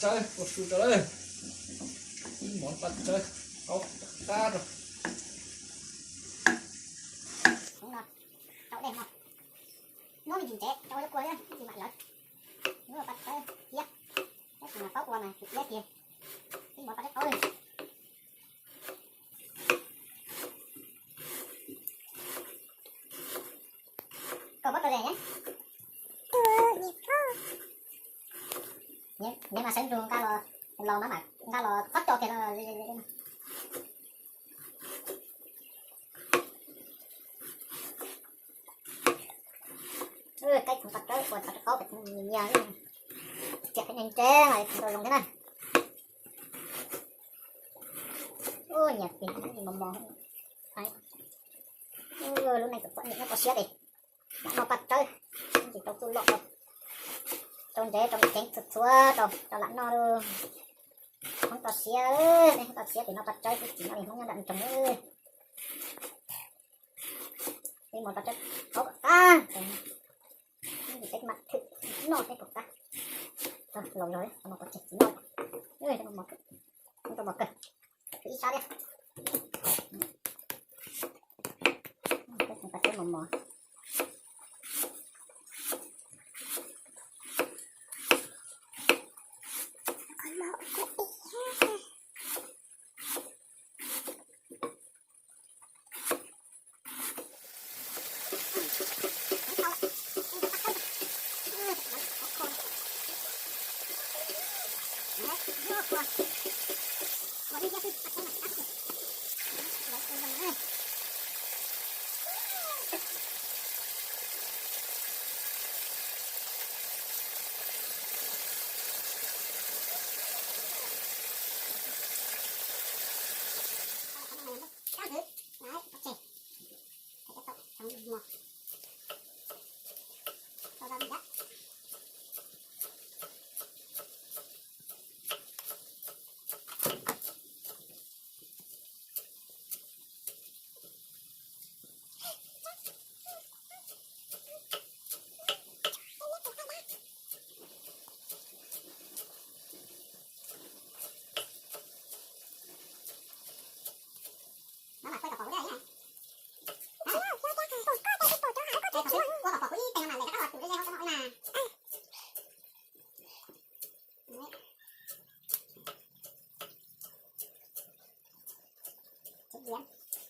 Ua su rau lawm. Ib mov paj tsawb, qaub qab rau. Rau dej no, hnub me ntsis ntsev rau ib kua thiab ib ntsis mam lawv. Hnub paj tsawb iab, tab sis mas qaub ua mas tsis iab tiag. Ib mov paj tsawb qaub li. Koj muab rau ze. Nyob mas sawv ntsug nqa los, los mas mam nqa los txhob co kiag no. Kaib txhoov paj tsawb ua txhoov qaub nyias nyias, txiav qhov nyias ntse mas txhoov rau zoo thiab na. Ua nyias tig mos mos. Lub neej txom nyem nyob toj siab ces lam noj paj tsawb, tsis tau txuj loj rau, rau ntsev rau ceev txhua txhua rau, rau lam noj. Hmoob toj siab, nej hmoob toj siab ces noj paj tsawb twb tsis noj li hmoob nyob nram nroog. Ib mov paj tsawb qaub kom qab, peb mam thwm noj peb kom qab. Laus zog, tau mov pov tseg tsis noj, tau mov kawg, ib sab thiab. Peb mos mos.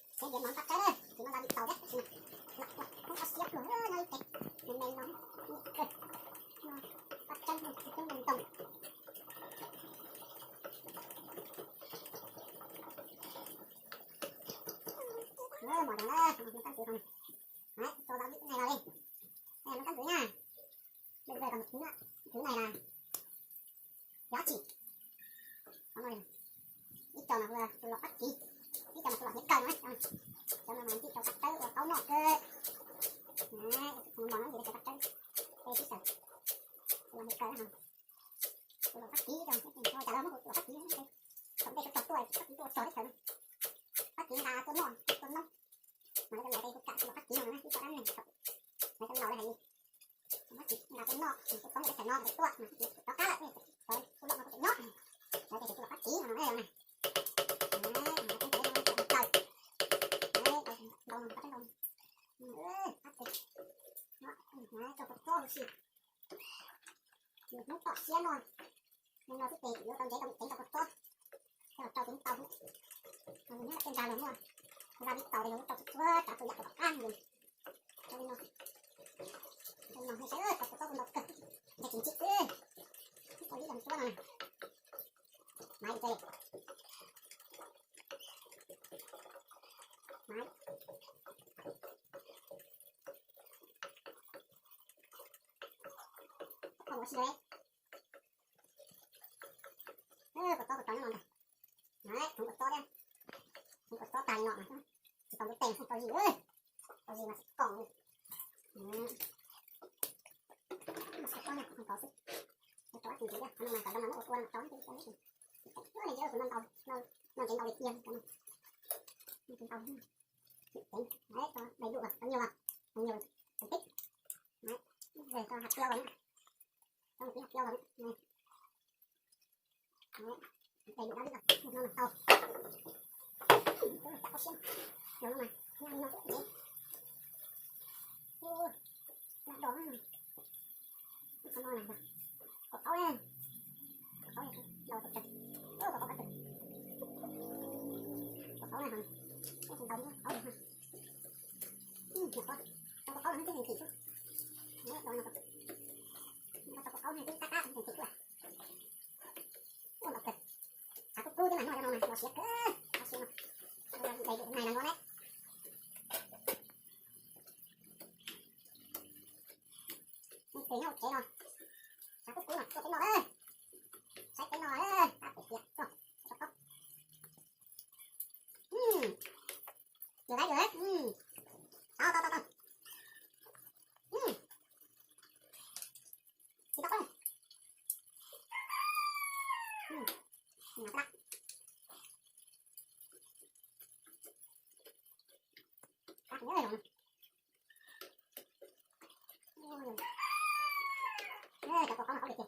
Tsev diav, tsev diav mov paj tsawb, tsis muaj gia vị txaus thiab, tab sis mas hmoob toj siab pluag nyob ib tsev, me me no, paj tsawb ntoo ntoo. Mos zoo na, tab sis mas, tso gia vị này vào đi, đây là món canh gửi nha. Bây giờ còn một thứ nữa, thứ này là giá trị. Ib co mas hu lom pab kiv, ib co mas hu lom hiav kaw no, cov no mas ntxim rau paj tsawb ua qaub noj kawg. Mos no ntxim rau paj tsawb, teb sib xyaw, hu lom hiav kaw no, hu lom pab kiv rau, cas los muab hu lom pab kiv, thaum ntej tso tuaj pab kiv tuaj ua tsog teb chaws no, pab kiv nqa tuaj noj tuaj noob, mas lawv cov laus hu kam hu lom pab kiv no na, ib co dab neeg thaum lawv cov laus lawv hais li. Pab kiv nqa tuaj noj, tuaj toob teb chaws no tuaj, rov qab lawm, hu lom no kuj tseem nyob, lawv tias hu lom pab kiv no na. Ntau no pab tsawb ntau, pab kiv, rau kua txob huv si. Hnub tom siab no, no xwb ces yuav tau ntsev tau ceev rau kua txob, rau ceev tau. Nyob tej nrag los muaj gia vị txaus ces rau txhua tsav txhua yam kom qab mus. Rau li no, rau li no saib, rau kua txob kuj ntau kawg, ntse tsis ntsim xwb. Ib co lib rau tuab no, mas ntse. Mas koj ua si li. Kua txob kua txob nyob no ntag. Txhoov kua txob thiab, txhoov kua txob tag li no mas tsis tau ntuj tes tau zis, tau zis mas tsis koom li. Kua txob nyob qhov tod xwb, rau ib tug ntxiv thiab, qhov no mas kom zoo mas muab ua tua no rau ib tug ntxiv. Ua li ntawd kuv noj ntau, noj ntsev ntau li tiag, noj ntau, tsev, tau đầy đủ rồi, tau nhiều rồi, tau nhiều thành tích. Đấy, giờ cho hạt tiêu vào nhé, cho một tí hạt tiêu vào nhé. Đầy đủ ba lít rồi, một lon là to. Chả có xiêm. Nhiều lắm mà, năm lon cũng dễ. Ui, ui, ui. Nó đỏ lắm. Sao no này nhỉ? Có cáu nha. Có cáu nha. Đau thật sự. Ui, có cáu thật sự. Có cáu này hả? Cái thằng đau nó cáu này hả? Ừ, nhập quá. Tao có cáu là nó cái thằng thịt chứ. Nó đau nó có. Nó có cáu này cái cá cá thằng thịt chứ à? Ui, mệt kìa. Xào kub kub chứ mà noj rau no mà, lò siab kìa. Lò siab mà. Ui, đầy đủ này là ngon đấy. Tùy nhau chế no. Xào kub kub mà, cho cái no đấy. Xay cái no đấy. Tao phải tiệt. Cho, cho tóc. Ừm. Được đấy, được đấy. Ừm. Tao, tao, tao, tao. Ừm. Xì tóc đấy. Ừm. Ngọt lắm. Cắt nữa rồi. Ê, cặp bồ có mà có được kìa.